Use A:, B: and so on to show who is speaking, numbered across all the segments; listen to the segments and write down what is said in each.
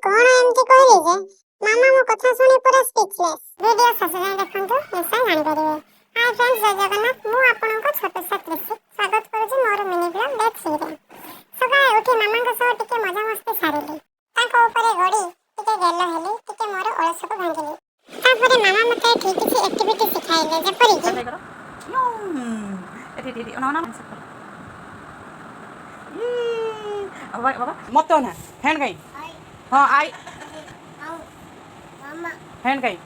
A: କଣ ଏମିତି କହିଲି ଯେ ମାମା ମୋ କଥା ଶୁଣି ପୁରା ସ୍ପିଚଲେସ୍। ଭିଡ଼ିଓ ଶେଷ ଯାଏଁ ଦେଖନ୍ତୁ, ନିଶ୍ଚୟ ଜାଣିପାରିବେ। ହାଇ ଫ୍ରେଣ୍ଡସ୍, ଜୟ ଜଗନ୍ନାଥ। ମୁଁ ଆପଣଙ୍କ ଛୋଟ କ୍ରିଷି ସ୍ୱାଗତ କରୁଛି ମୋର ମିନି ବ୍ଲଗ୍ ଡେ 3ରେ। ସକାଳେ ଉଠି ମାମାଙ୍କ ସହ ଟିକେ ମଜାମସ୍ତି ସାରିଲି। ତାଙ୍କ ଉପରେ ଗଡ଼ି ଟିକେ ଗେଲ ହେଲି, ଟିକେ ମୋର ଅଳସକୁ ଭାଙ୍ଗିଲି। ତାପରେ ମାମା ମୋତେ ଏଠି କିଛି ଆକ୍ଟିଭିଟି ଶିଖାଇଲେ, ଯେପରିକି
B: କର। ଏଠି ଏଠି ଏଠି ଅନା ଅନା କର। ବାବା, ବାବା, ମତେ ଅନା। ହ୍ୟାଣ୍ଡ କାଇଁ? ହଁ, I hand କାଇଁ?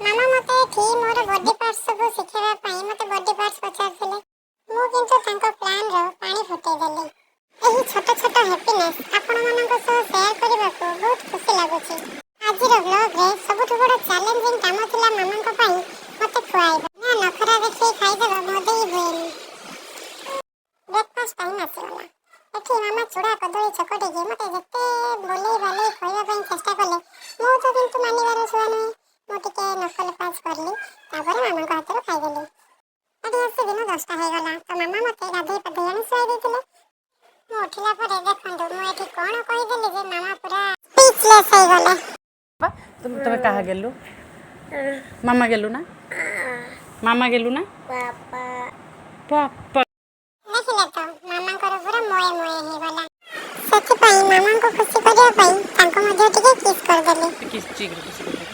A: ମାମା ମୋତେ ଏଠି ମୋର ବଡି ପାର୍ଟସ ସବୁ ଶିଖେଇବା ପାଇଁ ମୋତେ ବଡି ପାର୍ଟସ ପଚାରୁଥିଲେ। ମୁଁ କିନ୍ତୁ ତାଙ୍କ ପ୍ଲାନ୍ର ପାଣି ଫୁଟେଇ ଦେଲି। ଏହି ଛୋଟ ଛୋଟ ହ୍ୟାପିନେସ୍ ଆପଣମାନଙ୍କ ସହ ସେୟାର କରିବାକୁ ବହୁତ ଖୁସି ଲାଗୁଛି। ଆଜିର ବ୍ଲଗ୍ରେ ସବୁଠୁ ବଡ଼ ଚ୍ୟାଲେଞ୍ଜିଂ କାମ ଥିଲା ମାମାଙ୍କ ପାଇଁ ମୋତେ ଖୁଆଇବା। ନା, ନଖରା ଦେଖେଇ ଖାଇଦେବା ମୋ ଦେଇ ହୁଏନି। ବ୍ରେକଫାଷ୍ଟ ଟାଇମ୍ ଆସିଗଲା। ଏଠି ମାମା ଚୁଡ଼ା କଦଳୀ ଚକଟିକି ମୋତେ ଯେତେ ବୁଲେଇ ବାଲେଇ ଖୁଆଇବା ପାଇଁ ଚେଷ୍ଟା କଲେ, ମୁଁ ତ କିନ୍ତୁ ମାନିବାର ଛୁଆ ନୁହେଁ। ମୁଁ ଟିକେ ନକଲ ପାସ୍ କରିଲି, ତାପରେ ମାମାଙ୍କ ହାତରୁ ଖାଇଦେଲି। ଏଠି ଆସି ଦିନ 10ଟା ହେଇଗଲା ତ ମାମା ମୋତେ ଗାଧେଇ ପାଧେଇ ଆଣି ଶୁଆଇ ଦେଇଥିଲେ। ମୁଁ ଉଠିଲା ପରେ ଦେଖନ୍ତୁ, ମୁଁ ଏଠି କ'ଣ କହିଦେଲି ଯେ ମାମା ପୁରା ସ୍ପିଚଲେସ୍ ହେଇଗଲେ।
B: ବାବା, ତମେ କାହା ଗେଲୁ? ମାମା ଗେଲୁ ନା? ମାମା ଗେଲୁ ନା? ବାପା।
A: ଦେଖିଲେ ତ, ମାମାଙ୍କର ପୁରା ମୋଏ ମୋଏ ହେଇଗଲା। ସେଥିପାଇଁ ମାମାଙ୍କୁ ଖୁସି କରିବା ପାଇଁ ତାଙ୍କୁ ମଧ୍ୟ ଟିକେ କିସ୍ କରିଦେଲି।
B: କିସ୍ ଚିକରେ କିସ୍ କରିଦେ।